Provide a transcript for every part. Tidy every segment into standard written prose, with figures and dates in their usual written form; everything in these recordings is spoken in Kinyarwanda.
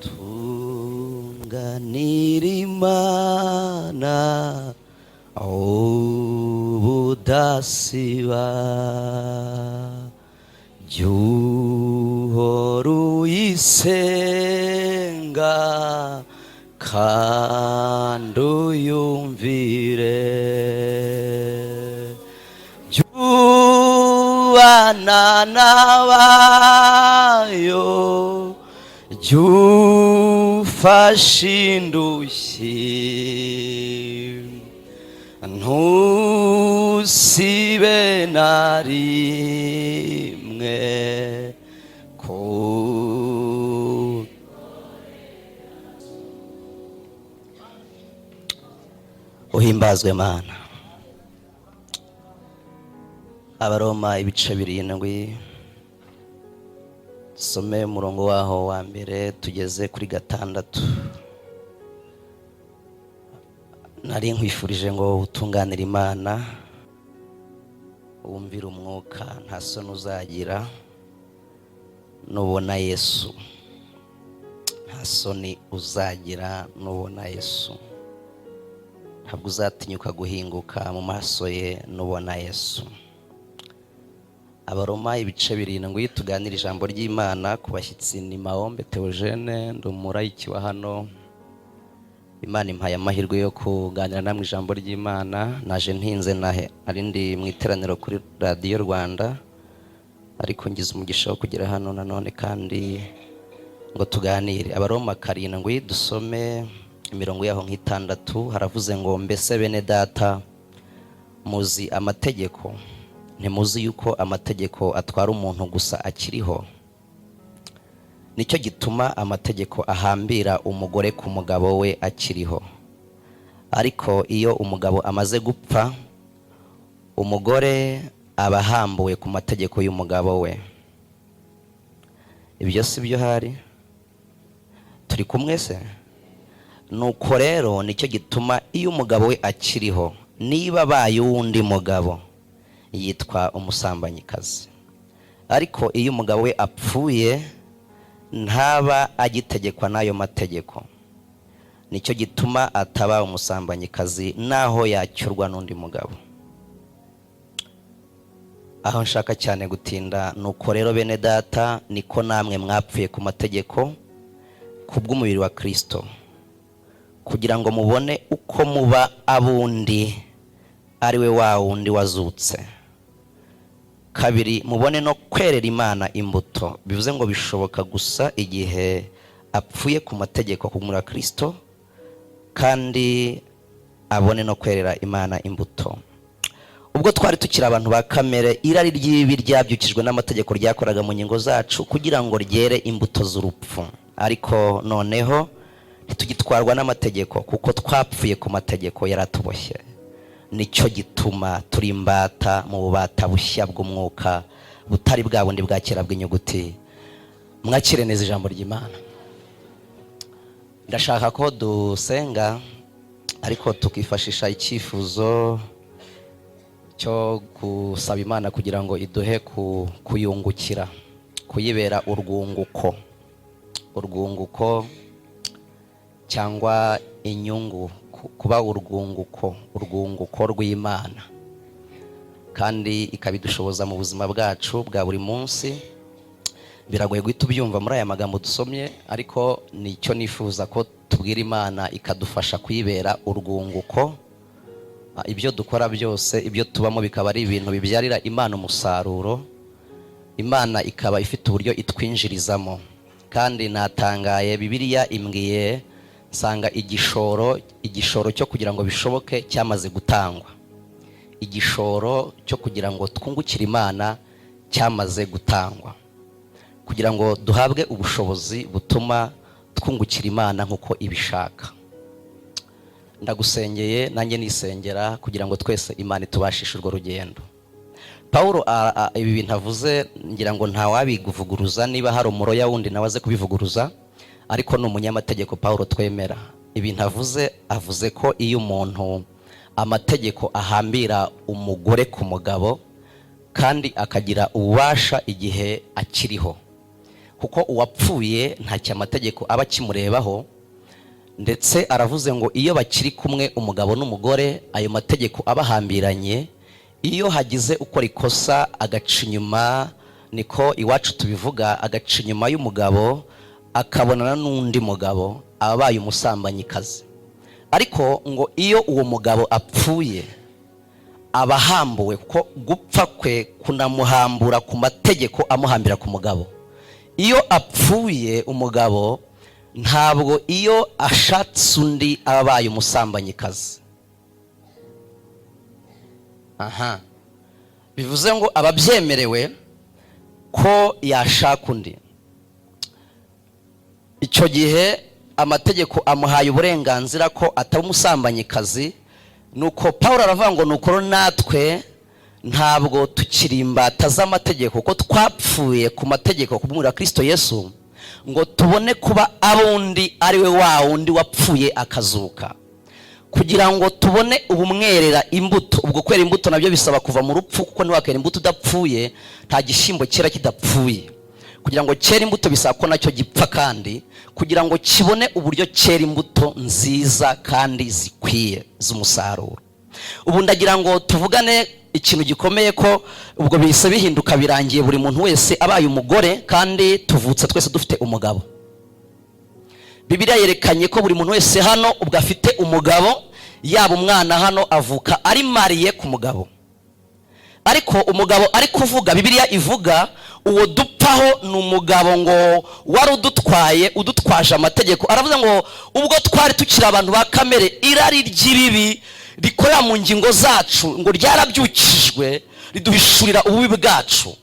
Tunganira Imana ubudasiba, jya uhora uyisenga kandi uyumvire, jya ubana n'abayo, jya ufasha indushyi, ntusibe na rimwe ku. Uhimbazwe Mana. Abaroma ibice 7, dusome umurongo waho wa mbere tugeze kuri 6. Nari nkwifurije ngo utunganire Imana, wumvire umwuka, nta soni uzagira nubona Yesu, nta soni uzagira nubona Yesu, ntabwo uzatinyuka guhinguka mu maso ye nubona Yesu. Abaroma ibice 7, tuganira ijambo ry'Imana. Ku bashyitsi, ni Mahombe Theogene, ndi umurayiki wa hano. Imana impaye amahirwe yo kuganira namwe ijambo ry'Imana. Naje ntinze, nahe nari ndi mu iteraniro kuri Radiyo Rwanda, ariko ngize umugisha wo kugera hano nanone kandi ngo tuganire. Abaroma 7, dusome imirongo yaho nk'itandatu. Haravuze ngo: "Mbese bene data, muzi amategeko? Ntimuzi yuko amategeko atwara umuntu gusa akiriho? Nicyo gituma amategeko ahambira umugore ku mugabo we akiriho. Ariko iyo umugabo amaze gupfa, umugore aba ahambuwe ku mategeko y'umugabo we." Ibyo si byo hari turi kumwe se? "Nuko rero nicyo gituma iyo umugabo we akiriho, niba abaye uwundi mugabo, yitwa umusambanyikazi. Ariko iyo umugabo we apfuye, ntaba agitegekwa n'ayo mategeko. Nicyo gituma ataba umusambanyikazi naho yacyurwa n'undi mugabo." Aho nshaka cyane gutinda: "Nuko rero bene data, niko namwe mwapfuye ku mategeko ku bw'umubiri wa Kirisito, kugira ngo mubone uko muba abundi, ari we wa wundi wazutse. Kabiri, mubone no kwerera Imana imbuto." Bivuze ngo bishoboka gusa igihe apfuye ku mategeko ku wa Kirisito, kandi abone no kwerera Imana imbuto. "Ubwo twari tukiri abantu ba kamere, irari ry'ibibi ryabyukijwe n'amategeko ryakoraga mu ngingo zacu kugira ngo ryere imbuto z'urupfu. Ariko noneho ntitugitwarwa n'amategeko, kuko twapfuye ku mategeko yaratuboshye. Nicyo gituma turi imbata mu bubata bushya bw'umwuka, butari bwa bundi bwa kera bw'inyuguti." Mwakire neza ijambo ry'Imana. Ndashaka ko dusenga, ariko tukifashisha icyifuzo cyo gusaba Imana kugira ngo iduhe kuyungukira, kuyibera urwunguko, urwunguko cyangwa inyungu, kuba urwunguko, urwunguko rw'Imana, kandi ikabidushoboza mu buzima bwacu bwa buri munsi. Biragoye guhita ubyumva muri aya magambo dusomye, ariko nicyo nifuza ko tubwira Imana, ikadufasha kuyibera urwunguko. Ibyo dukora byose, ibyo tubamo, bikaba ari ibintu bibyarira Imana umusaruro, Imana ikaba ifite uburyo itwinjirizamo. Kandi natangaye, Bibiliya imbwiye nsanga igishoro cyo kugira ngo bishoboke cyamaze gutangwa. Igishoro cyo kugira ngo twungukire Imana cyamaze gutangwa, kugira ngo duhabwe ubushobozi butuma twungukira Imana nk'uko ibishaka. Ndagusengeye, nanjye nisengera, kugira ngo twese Imana itubashishe urwo rugendo. Paul ibi bintu avuze, ngira ngo ntawabivuguruza. Niba hari umuroya wundi nawe aze kubivuguruza, ariko ni umunyamategeko Paul twemera. Ibintu avuze, avuze ko iyo umuntu amategeko ahambira umugore ku mugabo, kandi akagira ububasha igihe akiriho. Kuko uwapfuye ntacyo amategeko aba akimurebaho. Ndetse aravuze ngo iyo bakiri kumwe, umugabo n'umugore, ayo mategeko abahambiranye. Iyo hagize ukora ikosa agaca inyuma, niko iwacu tubivuga, agaca inyuma y'umugabo akabonana n'undi mugabo, aba abaye umusambanyikazi. Ariko ngo iyo uwo mugabo apfuye, aba ahambuwe, kuko gupfa kwe kunamuhambura ku mategeko amuhambira ku mugabo. Iyo apfuye umugabo, ntabwo iyo ashatse undi aba abaye umusambanyikazi. Aha bivuze ngo aba abyemerewe ko yashaka undi. Icyo gihe amategeko amuhaye uburenganzira ko ataba umusambanyikazi. Nuko Paul aravuga ngo nuko natwe ntabwo tukiri imbata z'amategeko, ko twapfuye ku mategeko ku wa Kirisito Yesu, ngo tubone kuba ab'undi, ari we wa wundi wapfuye akazuka, kugira ngo tubone ubumwerera imbuto. Ubwo kwera imbuto nabyo bisaba kuva mu rupfu, kuko ntiwakera imbuto udapfuye. Nta gishyimbo cyera kidapfuye. Kugira ngo cyere imbuto bisaba ko nacyo gipfa, kandi kugira ngo kibone uburyo cyera imbuto nziza kandi zikwiye z'umusaruro. Ubu ndagira ngo tuvugane ikintu gikomeye, ko ubwo bihise bihinduka, birangiye buri muntu wese abaye umugore, kandi tuvutse twese dufite umugabo. Bibiliya yerekanye ko buri muntu wese hano ubwo afite umugabo, yaba umwana hano avuka ari marié ku mugabo. Ariko umugabo ari kuvuga, Bibiliya ivuga uwo dupfaho, ni umugabo ngo wari udutwaye, udutwaje amategeko. Aravuga ngo ubwo twari tukiri abantu ba kamere, irari ry'ibibi rikorera mu ngingo zacu ngo ryarabyukijwe, riduhishurira ububi bwacu.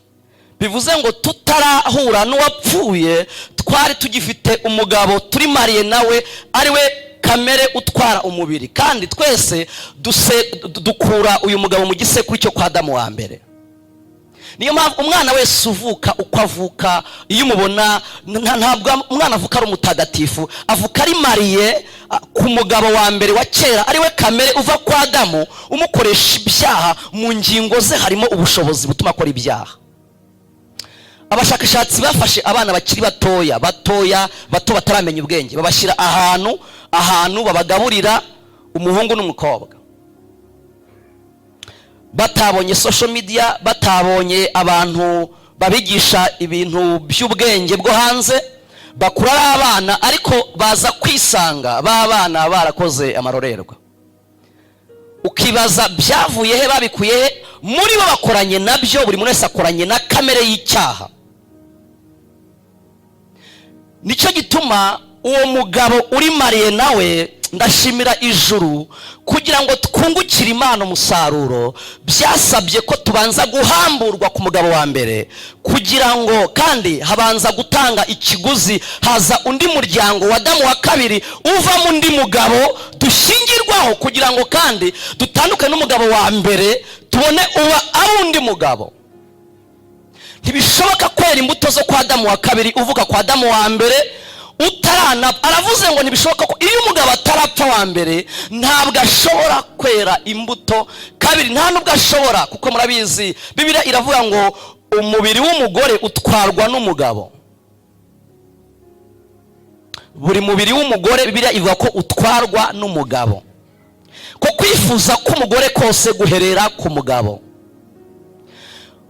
Bivuze ngo tutarahura n'uwapfuye, twari tugifite umugabo turi marié nawe, ari we kamere utwara umubiri. Kandi twese dukura uyu mugabo mu gisekuru cyo kwa Adamu wa mbere. Niyo mpamvu umwana wese uvuka, uko avuka, iyo umubona, ntabwo umwana avuka ari umutagatifu. Avuka ari marié ku mugabo wa mbere wa kera, ari we kamere uva kwa Adamu, umukoresha ibyaha. Mu ngingo ze harimo ubushobozi butuma akora ibyaha. Abashakashatsi bafashe abana bakiri batoya, batoya bato, bataramenya ubwenge, babashyira ahantu babagaburira, umuhungu n'umukobwa, batabonye social media, batabonye abantu babigisha ibintu by'ubwenge bwo hanze. Bakura ari abana, ariko baza kwisanga ba bana barakoze amarorerwa. Ukibaza byavuye he, babikuye he? Muri bo bakoranye nabyo. Buri muntu wese akoranye na kamere y'icyaha. Nicyo gituma uwo mugabo uri marié nawe, ndashimira ijuru, kugira ngo twungukire Imana umusaruro, byasabye ko tubanza guhamburwa ku mugabo wa mbere, kugira ngo kandi habanza gutanga ikiguzi, haza undi muryango wa Adamu wa kabiri uvamo undi mugabo dushyingirwaho, kugira ngo kandi dutandukane n'umugabo wa mbere, tubone uba ari undi mugabo. Ntibishoboka kwera imbuto zo kwa Adamu wa kabiri uvuga kwa Adamu wa mbere utarana. Aravuze ngo ntibishoboka ko iyo umugabo atarapfa wa mbere, ntabwo ashobora kwera imbuto. Kabiri, nta nubwo ashobora, kuko murabizi, Bibiliya iravuga ngo umubiri w'umugore utwarwa n'umugabo. Buri mubiri w'umugore, Bibiliya ivuga ko utwarwa n'umugabo, ko kwifuza k'umugore kose guherera ku mugabo.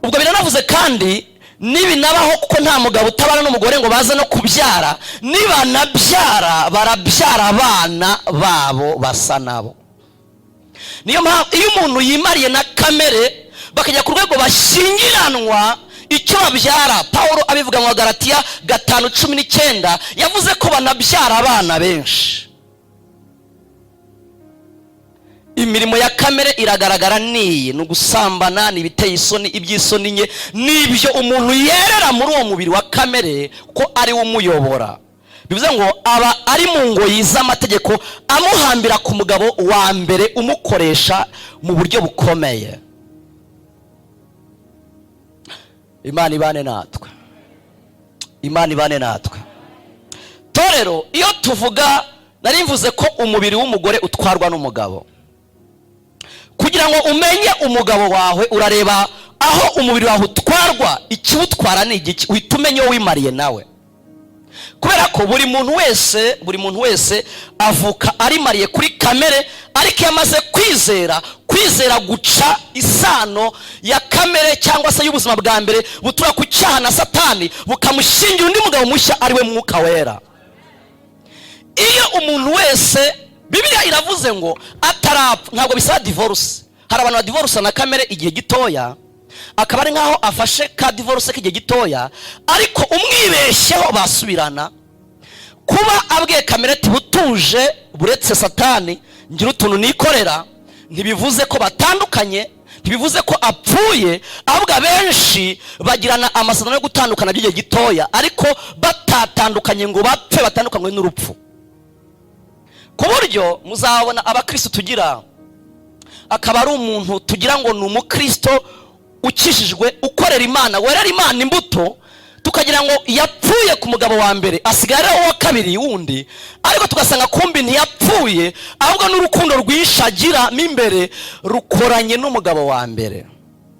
Ubwo biranavuze kandi nibinabaho, kuko nta mugabo utabana n'umugore ngo baze no kubyara, nibanabyara barabyara abana babo basa nabo. Niyo mpamvu iyo umuntu yimariye na kamere, bakajya ku rwego bashyingiranwa, icyo babyara, Paul abivuga mu Galatiya 5:19, yavuze ko banabyara abana benshi. Imirimo ya kamere iragaragara, niyi: ni ugusambana, ni ibiteye isoni, iby'isoni nke, n'ibyo umuntu yerera muri uwo mubiri wa kamere ko ari we umuyobora. Bivuze ngo aba ari mu ngoyi z'amategeko amuhambira ku mugabo wa mbere umukoresha mu buryo bukomeye. Imana ibane natwe, Imana ibane natwe. Torero, iyo tuvuga, nari mvuze ko umubiri w'umugore utwarwa n'umugabo. Kugira ngo umenye umugabo wawe, urareba aho umubiri wawe utwarwa. Ikiwutwara ni igiki? Uhita umenya uwo wimariye nawe. Kubera ko buri muntu wese avuka ari marié kuri kamere, ariko iyo amaze kwizera, kwizera guca isano ya kamere cyangwa se y'ubuzima bwa mbere butura ku cyaha na Satani, bukamushingira undi mugabo mushya, ari we Mwuka Wera. Iyo umuntu wese, Bibiliya iravuze ngo atarapfa, ntabwo bisaba divorce. Hari abantu badivorusa na kamere igihe gitoya, akaba ari nkaho afashe ka divorce k'igihe gitoya, ariko umwibeshyeho basubirana. Kuba abwiye kamere ati: "Butuje, buretse Satani, ngira utuntu nikorera," ntibivuze ko batandukanye, ntibivuze ko apfuye. Ahubwo abenshi bagirana amasezerano yo gutandukana by'igihe gitoya, ariko batatandukanye ngo bapfe, batandukanywe n'urupfu. Ku buryo muzabona abakristo tugira, akaba ari umuntu tugira ngo ni umukristo ukishijwe, ukorera Imana, werera Imana imbuto, tukagira ngo yapfuye ku mugabo wa mbere, asigaye ari uwa kabiri wundi, ariko tugasanga kumbi ntiyapfuye, ahubwo n'urukundo rwinshi agira mo imbere rukoranye n'umugabo wa mbere.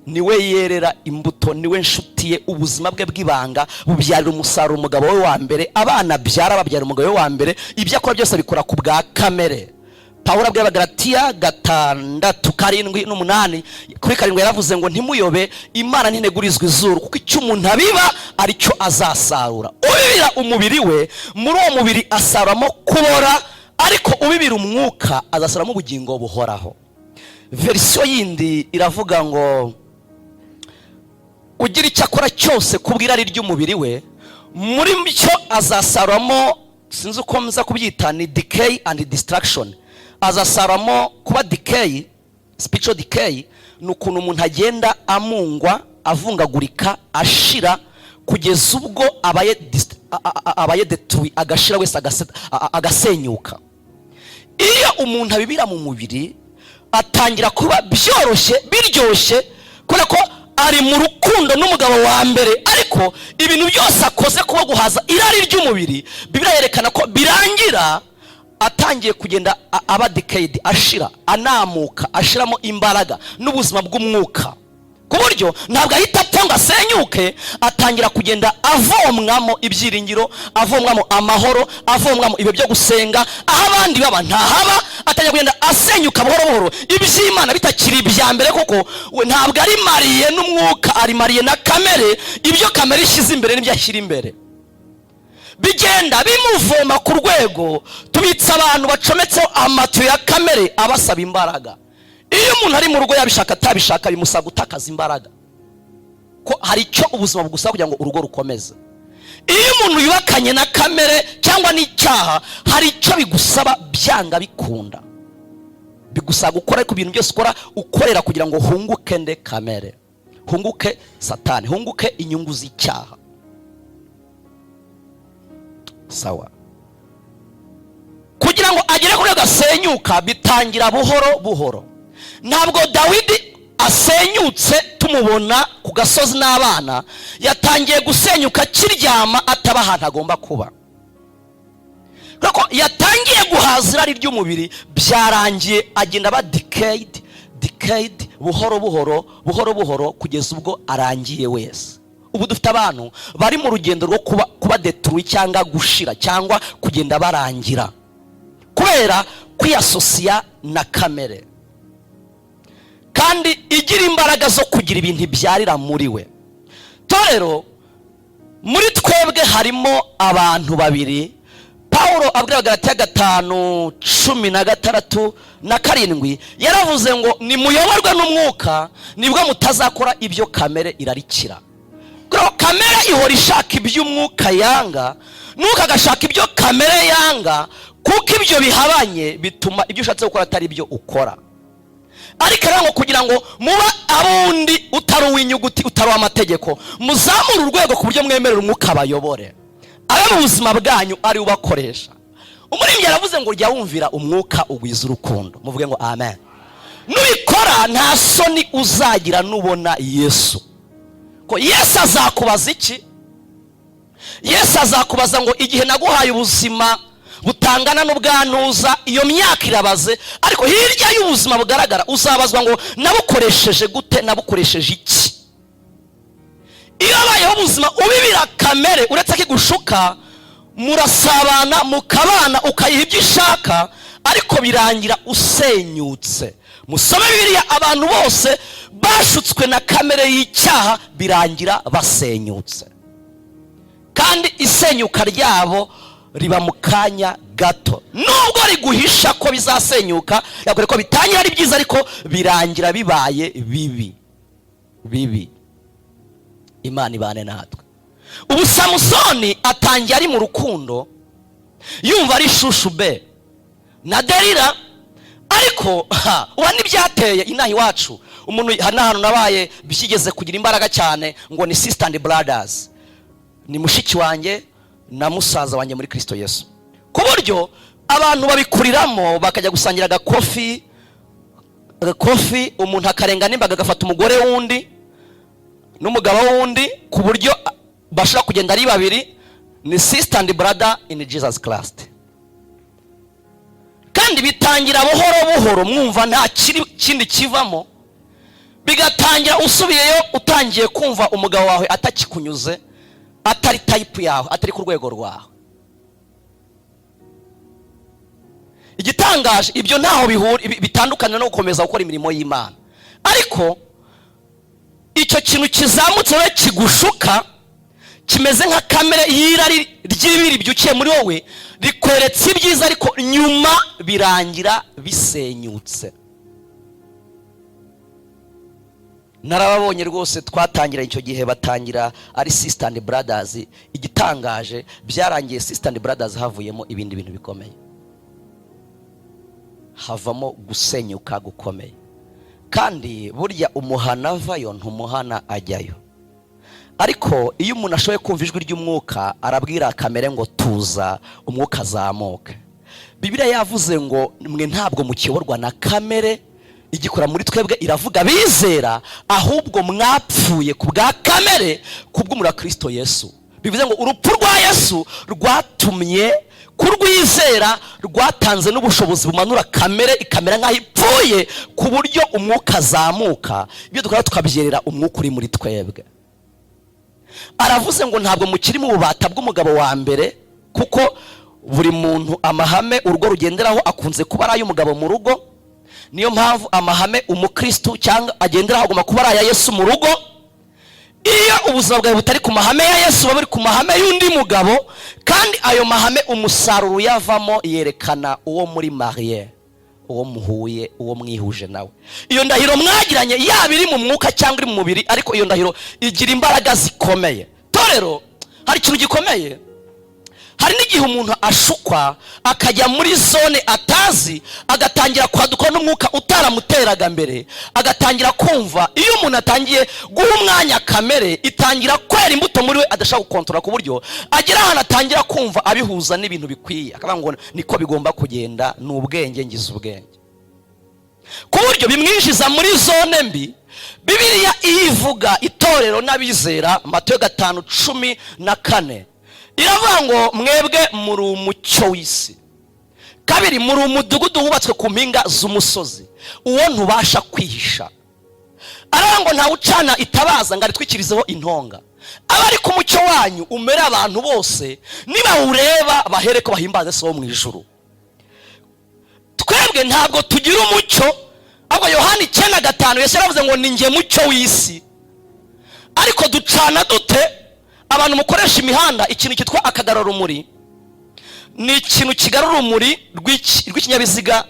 Niwe yerera imbuto, niwe nshuti ye. Ubuzima bwe bw'ibanga bubyarira umusaruro umugabo we wa mbere, abana abyara babyara umugabo we wa mbere, ibyo akora byose abikora ku bwa kamere. Pawulo abwira Abagalatiya 6:7-8, kuri 7 yaravuze ngo: "Ntimuyobe, Imana ntinegurizwa izuru, kuko icyo umuntu abiba aricyo azasarura. Ubibira umubiri we, muri uwo mubiri asaruramo kubora, ariko ubibira umwuka azasaruramo ubugingo buhoraho." Version yindi iravuga ngo: "Ugira icyo akora cyose ku bw'irari ry'umubiri we, muri cyo azasaruramo," sinzi uko nza kubyita, ni decay and destruction, azasaruramo kuba decay. Spiritual decay ni ukuntu umuntu agenda amungwa, avungagurika, ashira, kugeza ubwo abaye détruit, agashira wese, agasenyuka. Iyo umuntu abibira mu mubiri, atangira kuba byoroshye, biryoshye, kubera ko ari mu rukundo n'umugabo wa mbere, ariko ibintu byose akoze kuba guhaza irari ry'umubiri, Bibiliya yerekana ko birangira atangiye kugenda aba decayed, ashira, anamuka, ashiramo imbaraga n'ubuzima bw'umwuka, ku buryo ntabwo ahita apfa ngo asenyuke. Atangira kugenda avomwamo ibyiringiro, avomwamo amahoro, avomwamo ibyo byo gusenga. Aho abandi baba ntahaba, atangira kugenda asenyuka buhoro buhoro, iby'Imana bitakiri ibya mbere, kuko we ntabwo ari marié n'umwuka, ari marié na kamere. Ibyo kamere ishyize imbere n'ibyo ashyira imbere bigenda bimuvoma, ku rwego tubitse abantu bacometseho amatiyo ya kamere abasaba imbaraga. Iyo umuntu ari mu rugo, yabishaka atabishaka, bimusaba gutakaza imbaraga, ko hari icyo ubuzima bugusaba kugira ngo urugo rukomeze. Iyo umuntu yubakanye na kamere cyangwa n'icyaha, hari icyo bigusaba byanga bikunda, bigusaba gukora, ariko ibintu byose ukora, ukorera kugira ngo hunguke nde? Kamere, hunguke Satani, hunguke inyungu z'icyaha. Sawa, kugira ngo agere kuri gasenyuka, bitangira buhoro buhoro. Ntabwo Dawidi asenyutse tumubona ku gasozi n'abana. Yatangiye gusenyuka akiryama, ataba ahantu agomba kuba, kuko yatangiye guhaza irari ry'umubiri. Byarangiye agenda aba decayed, decayed, buhoro buhoro, buhoro buhoro, kugeza ubwo arangiye wese. Ubu dufite abantu bari mu rugendo rwo kuba détruit cyangwa gushira cyangwa kugenda barangira kubera kwiyasosiya na kamere, kandi igira imbaraga zo kugira ibintu ibyarira muri we. Torero, muri twebwe harimo abantu babiri. Pawulo abwira Abagalatiya 5:16 na 7, yaravuze ngo: "Nimuyoborwe n'umwuka, nibwo mutazakora ibyo kamere irarikira." Kuko kamere ihora ishaka iby'umwuka yanga, n'umwuka agashaka ibyo kamere yanga. Kuko ibyo bihabanye, bituma ibyo ushatse gukora atari ibyo ukora. Ariko rero ngo kugira ngo muba abundi utari uw'inyuguti, utari uw'amategeko, muzamure urwego ku buryo mwemerera umwuka abayobore, abe mu buzima bwanyu, ari ubakoresha. Umuririmbyi yaravuze ngo: "Jya wumvira umwuka, ugwiza urukundo." Muvuge ngo amen. Nubikora, nta soni uzagira nubona Yesu. Ko Yesu azakubaza iki? Yesu azakubaza ngo: "Igihe naguhaye ubuzima butangana n'ubwanuza, iyo myaka irabaze, ariko hirya y'ubuzima bugaragara uzabazwa ngo nabukoresheje gute, nabukoresheje iki?" Iyo habayeho ubuzima ubibira kamere, uretse ko igushuka. Murasabana, mukabana, ukayiha ibyo ishaka, ariko birangira usenyutse. Musome Bibiliya, abantu bose bashutswe na kamere y'icyaha birangira basenyutse, kandi isenyuka ryabo riba mu kanya gato. Nubwo riguhisha ko bizasenyuka, yakore ko bitangira ari byiza, ariko birangira bibaye bibi bibi. Imana ibane natwe. Ubu Samusoni atangiye ari mu rukundo, yumva ari chouchou be na Delila, ariko uba n'ibyateye inaha iwacu. Umuntu hari n'ahantu nabaye byigeze kugira imbaraga cyane, ngo ni sister and brothers, ni mushiki wanjye na musaza wanjye muri Kirisito Yesu, ku buryo abantu babikuriramo, bakajya gusangira agakofi agakofi, umuntu akarenga n'imbaga, agafata umugore w'undi n'umugabo w'undi, ku buryo bashobora kugenda ari babiri. Ni sister and brother in Jesus Christ. Kandi bitangira buhoro buhoro, mwumva nta kindi kivamo, bigatangira usubiyeyo, utangiye kumva umugabo wawe atakikunyuze, atari type yawe, atari ku rwego rwawe. Igitangaje, ibyo ntaho bitandukanye no gukomeza gukora imirimo y'Imana, ariko icyo kintu kizamutse wowe kigushuka, kimeze nka kamere y'irari ry'ibiri ribyukiye muri wowe, rikweretse ibyiza, ariko nyuma birangira bisenyutse. Narababonye rwose, twatangira icyo gihe, batangira ari sister and brothers. Igitangaje, byarangiye sister and brothers havuyemo ibindi bintu bikomeye, havamo gusenyuka gukomeye. Kandi burya umuhana avayo ntumuhana ajyayo, ariko iyo umuntu ashoboye kumva ijwi ry'umwuka, arabwira kamere ngo tuza, umwuka azamuke. Bibiliya yavuze ngo mwe ntabwo mukiyoborwa na kamere igikora muri twebwe, iravuga bizera, ahubwo mwapfuye ku bwa kamere ku bw'umuriro wa Kirisito Yesu. Bivuze ngo urupfu rwa Yesu rwatumye kurwizera, rwatanze n'ubushobozi bumanura kamere ikamera nk'aho ipfuye, ku buryo umwuka azamuka, ibyo dukora tukabyerera umwuka uri muri twebwe. Aravuze ngo ntabwo mukiri mu bubata bw'umugabo wa mbere, kuko buri muntu amahame urugo rugenderaho akunze kuba ari ay'umugabo mu rugo. Niyo mpamvu amahame umukristu cyangwa agenderaho agomba kuba ari aya Yesu mu rugo. Iyo ubuzima bwawe butari ku mahame ya Yesu, buba buri ku mahame y'undi mugabo, kandi ayo mahame umusaruro uyavamo yerekana uwo muri marié, uwo muhuye, uwo mwihuje nawe. Iyo ndahiro mwagiranye, yaba iri mu mwuka cyangwa iri mu mubiri, ariko iyo ndahiro igira imbaraga zikomeye. Torero, hari ikintu gikomeye. Hari n'igihe umuntu ashukwa akajya muri zone atazi, agatangira kwaduka n'umwuka utaramuteraga mbere, agatangira kumva. Iyo umuntu atangiye guha umwanya kamere, itangira kwera imbuto muri we adashaka gukontorora, ku buryo agera ahantu atangira kumva abihuza n'ibintu bikwiye, akavuga ngo niko bigomba kugenda, ni ubwenge, ngize ubwenge, ku buryo bimwinjiza muri zone mbi. Bibiliya iyo ivuga itorero n'abizera, Matayo 5:14 iravuga ngo mwebwe muri umucyo w'isi. Kabiri, muri umudugudu wubatswe ku mpinga z'umusozi, uwo ntubasha kwihisha. Aravuga ngo ntawe ucana itabaza ngo aritwikirizeho intonga, aba ari ku mucyo wanyu umere abantu bose nibawureba bahere ko bahimbaze So wo mu ijuru. Twebwe ntabwo tugira umucyo, ahubwo Yohani 9:5, Yesu yaravuze ngo ni njye mucyo w'isi. Ariko ducana dute? Abantu mukoresha imihanda, ikintu cyitwa akagarurumuri ni ikintu kigarura urumuri rw'ikinyabiziga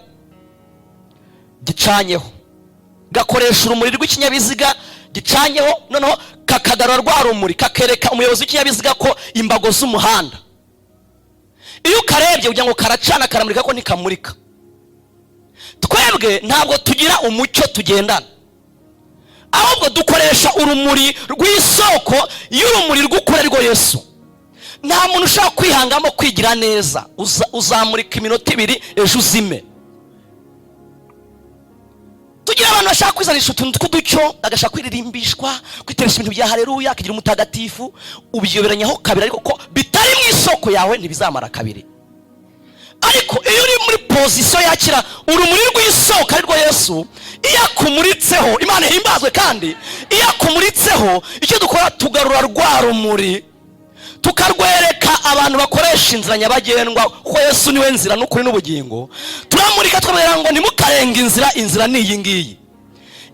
gicanyeho, gakoresha urumuri rw'ikinyabiziga gicanyeho, noneho kakagarura rwa rumuri, kakereka umuyobozi w'ikinyabiziga ko imbago z'umuhanda. Iyo ukarebye ugira ngo karacana, karamurika, ko ntikamurika. Twebwe ntabwo tugira umucyo tugendana, ahubwo dukoresha urumuri rw'isoko y'urumuri rw'ukuri, arirwo Yesu. Nta muntu ushobora kwihangamo kwigira neza. Uzamurika iminota 2, ejo uzime. Tugira abantu bashaka kwizanisha utuntu tw'uducyo, agashaka kwiririmbishwa, kwiteresha ibintu bya haleluya, akagira umutagatifu. Ubiyoberanyaho kabiri, ariko ko bitari mu isoko yawe ntibizamara kabiri. Ariko iyo uri muri position yakira urumuri rw'isoko, arirwo Yesu, iyo akumuritseho, Imana ihimbazwe, kandi iyo akumuritseho, icyo dukora tugarura rwa rumuri. Tukarwereka abantu bakoresha inzira nyabagendwa, kuko Yesu niwe nzira n'ukuri n'ubugingo. Turamurika, tukabwira ngo ntimukarenga inzira, inzira ni iyi ngiyi.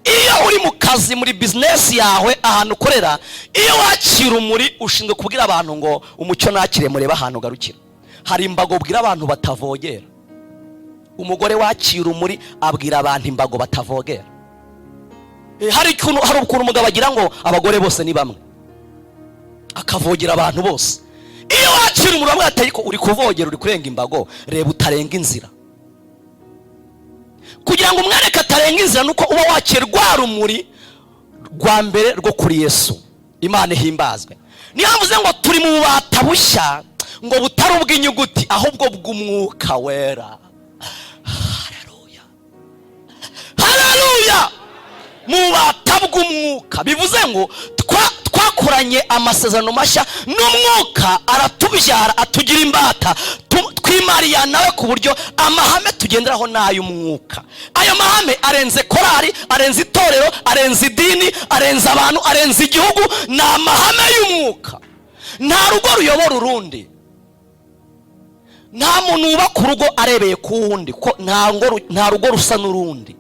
Iyo uri mu kazi, muri bizinesi yawe, ahantu ukorera, iyo wakira urumuri, ushinzwe kubwira abantu ngo umucyo nakire, murebe ahantu ugarukira. Hari imbago ubwira abantu batavogera. Umugore wakira urumuri abwira abantu imbago batavogera. Hari ukuntu umugabo agira ngo abagore bose ni bamwe, akavogera abantu bose. Iyo wakira umuriro bamwe, ariko uri kuvogera, uri kurenga imbago, reba utarenga inzira. Kugira ngo umwereke atarenga inzira, nuko uba wakira rwa rumuri rwa mbere rwo kuri Yesu. Imana ihimbazwe. Niyo mvuze ngo turi mu bubata bushya, ngo butari ubw'inyuguti, ahubwo bw'Umwuka Wera. Haleluya, haleluya! Mu bubata bw'umwuka, bivuze ngo twakoranye amasezerano mashya n'umwuka, aratubyara, atugira imbata, twimariya nawe, ku buryo amahame tugenderaho ni ay'umwuka. Ayo mahame arenze korari, arenze itorero, arenze idini, arenze abantu, arenze igihugu. Ni amahame y'umwuka. Nta rugo ruyobora urundi, nta muntu wubaka urugo arebeye ku wundi, ko nta rugo rusa n'urundi.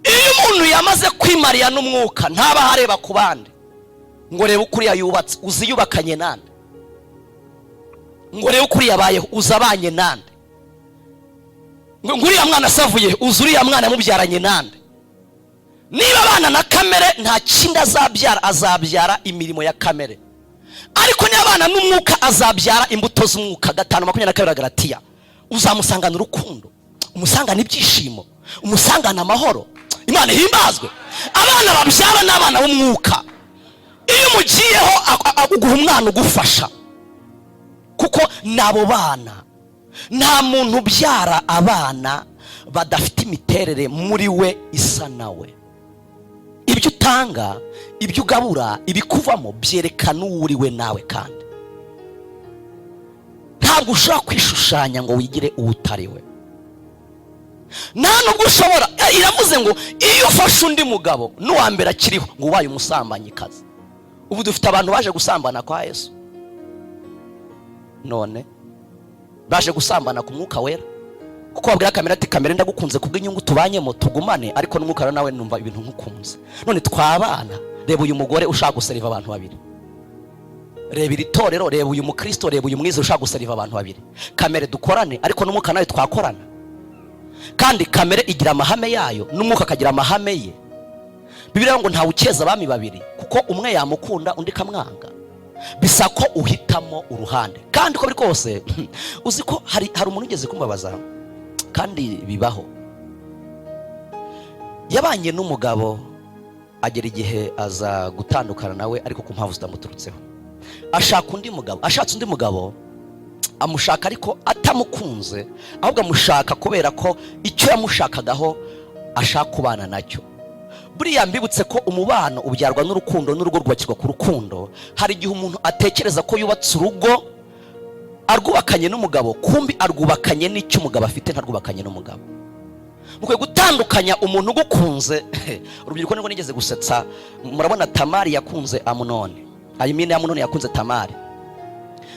Iyo umuntu yamaze kwimariya n'umwuka, ntaba areba ku bandi ngo rebe uko uriya yubatse, uzi yubakanye nande, ngo rebe uko uriya abayeho, uzi abanye nande, ngo uriya mwana asavuye, uzi uriya mwana yamubyaranye nande. Niba abana na kamere, nta kindi azabyara, azabyara imirimo ya kamere. Ariko niba abana n'umwuka, azabyara imbuto z'umwuka. 5:22 Galatiya. Uzamusangana urukundo, umusangana ibyishimo, umusangana amahoro. Imana ihimbazwe. Abana babyara n'abana b'umwuka. Iyo umugiyeho, uguha umwana ugufasha, kuko n'abo bana, nta muntu ubyara abana badafite imiterere muri we isa nawe. Ibyo utanga, ibyo ugabura, ibikuvamo byerekana uwo uri we nawe. Kandi ntabwo ushobora kwishushanya ngo wigire uwo utari we. Nta nubwo ushobora. Iravuze ngo iyo ufashe undi mugabo n'uwa mbere akiriho, ngo ubaye umusambanyikazi. Ubu dufite abantu baje gusambana kwa Yesu, none baje gusambana ku Mwuka Wera, kuko babwira kamere ati: "Kamere, ndagukunze kubw'inyungu tubanyemo, tugumane, ariko n'Umwuka Wera nawe numva ibintu nkukunze, none twabana. Reba uyu mugore ushaka guseriva abantu babiri, reba iri torero, reba uyu mukristo, reba uyu mwiza ushaka guseriva abantu babiri. Kamere dukorane, ariko n'umwuka nawe twakorana." Kandi kamere igira amahame yayo, n'umwuka akagira amahame ye. Bibiliya ngo ntawe ukeza abami babiri, kuko umwe yamukunda, undi kamwanga. Bisa ko uhitamo uruhande. Kandi uko biri kose, uzi ko hari umuntu ugeze kumbabaza, kandi bibaho. Yabanye n'umugabo, agera igihe aza gutandukana nawe, ariko ku mpamvu zitamuturutseho. Ashaka undi mugabo. Ashatse undi mugabo, amushaka ariko atamukunze, ahubwo amushaka kubera ko icyo yamushakagaho ashaka kubana nacyo. Buriya mbibutse ko umubano ubyarwa n'urukundo, n'urugo rwubakirwa ku rukundo. Hari igihe umuntu atekereza ko yubatse urugo, arwubakanye n'umugabo, kumbi arwubakanye n'icyo umugabo afite, ntarwubakanye n'umugabo. Mukwiye gutandukanya umuntu ugukunze. Urubyiruko nibwo nigeze gusetsa. Murabona Tamari yakunze Amunoni, ayimine, Amunoni yakunze Tamari,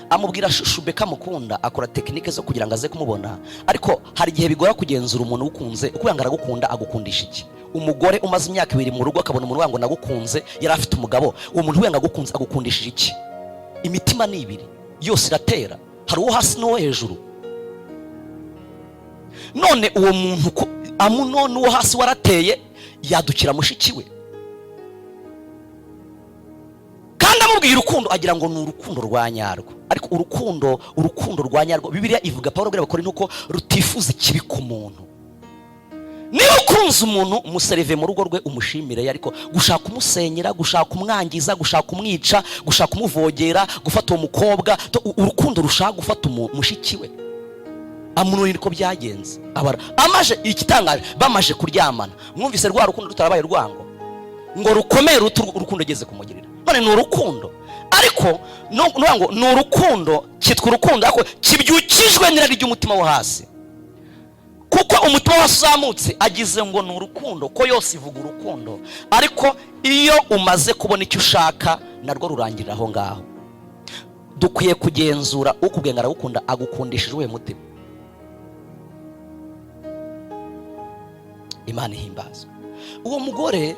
amubwira chouchou ko amukunda, akora technique zo kugira ngo aze kumubona. Ariko hari igihe bigora kugenzura umuntu ugukunze, ukubwira ngo aragukunda, agukundisha iki? Umugore umaze imyaka 2 mu rugo, akabona umuntu ngo nagukunze, yari afite umugabo, uwo muntu we ngo agukunze, agukundishije iki? Imitima ni ibiri, yose iratera, hari uwo hasi n'uwo hejuru. None uwo muntu ko Amunoni uwo hasi warateye, yadukira mushiki we, kandi amubwiye urukundo, agira ngo ni urukundo rwa nyarwo. Ariko urukundo rwa nyarwo, Bibiliya ivuga, Paul abwira Abakorinto ko rutifuza ikibi ku muntu. Niba ukunze umuntu, umuserive mu rugo rwe, umushimire. Ariko gushaka kumusenyera, gushaka kumwangiza, gushaka kumwica, gushaka kumuvogera, gufata uwo mukobwa, urukundo rushaka gufata mushiki we Amunoni, niko byagenze. Abara amaje. Igitangaje, bamaje kuryamana, mwumvise rwa rukundo rutarabaye urwango ngo rukomeye ruta urukundo ugeze kumugirira. None ni urukundo, ariko ngo ni urukundo, cyitwa urukundo, ariko kibyukijwe n'irari ry'umutima wo hasi, kuko umutima wo hasi uzamutse, agize ngo ni urukundo, ko yose ivuga urukundo. Ariko iyo umaze kubona icyo ushaka, narwo rurangirira aho ngaho. Dukwiye kugenzura ukubwiye ngo aragukunda agukundishije uwuhe mutima. Imana ihimbazwa. Uwo mugore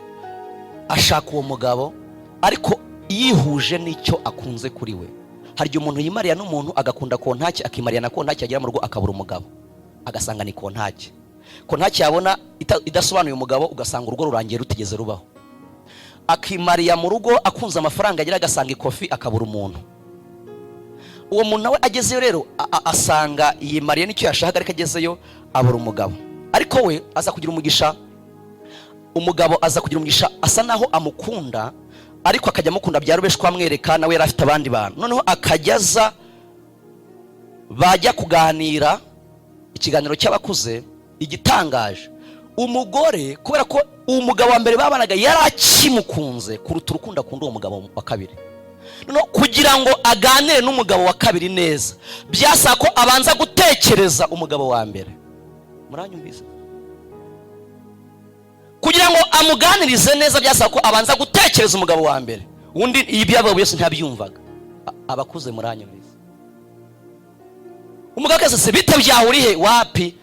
ashaka uwo mugabo ariko yihuje n'icyo akunze kuri we. Hari igihe umuntu yimariya n'umuntu agakunda kontaki, akimariya na kontaki, yagera mu rugo akabura umugabo, agasanga ni kontaki. Kontaki yabona idasobanuye umugabo, ugasanga urugo rurangiye rutigeze rubaho. Akimariya mu rugo akunze amafaranga, agira agasanga ikofi, akabura umuntu. Uwo muntu nawe agezeyo rero asanga yimariye n'icyo yashakaga, ariko agezeyo abura umugabo. Ariko we aza kugira umugisha, umugabo aza kugira umugisha, asa naho amukunda, ariko akajya amukunda bya rubeshwa, amwereka nawe yari afite abandi bantu. Noneho akajya aza, bajya kuganira ikiganiro cy'abakuze. Igitangaje, umugore kubera ko umugabo wa mbere babanaga yari akimukunze kuruta urukundo akunda uwo mugabo wa kabiri, noneho kugira ngo aganire n'umugabo wa kabiri neza byasaba ko abanza gutekereza umugabo wa mbere. Muranyumvise? Kugira ngo amuganirize neza byasaba ko abanza gutekereza umugabo wa mbere. Undi ibyo byose ntabyumvaga. Abakuze muranyumvise? Umugabo akese se bite byawe, uri he? Wapi,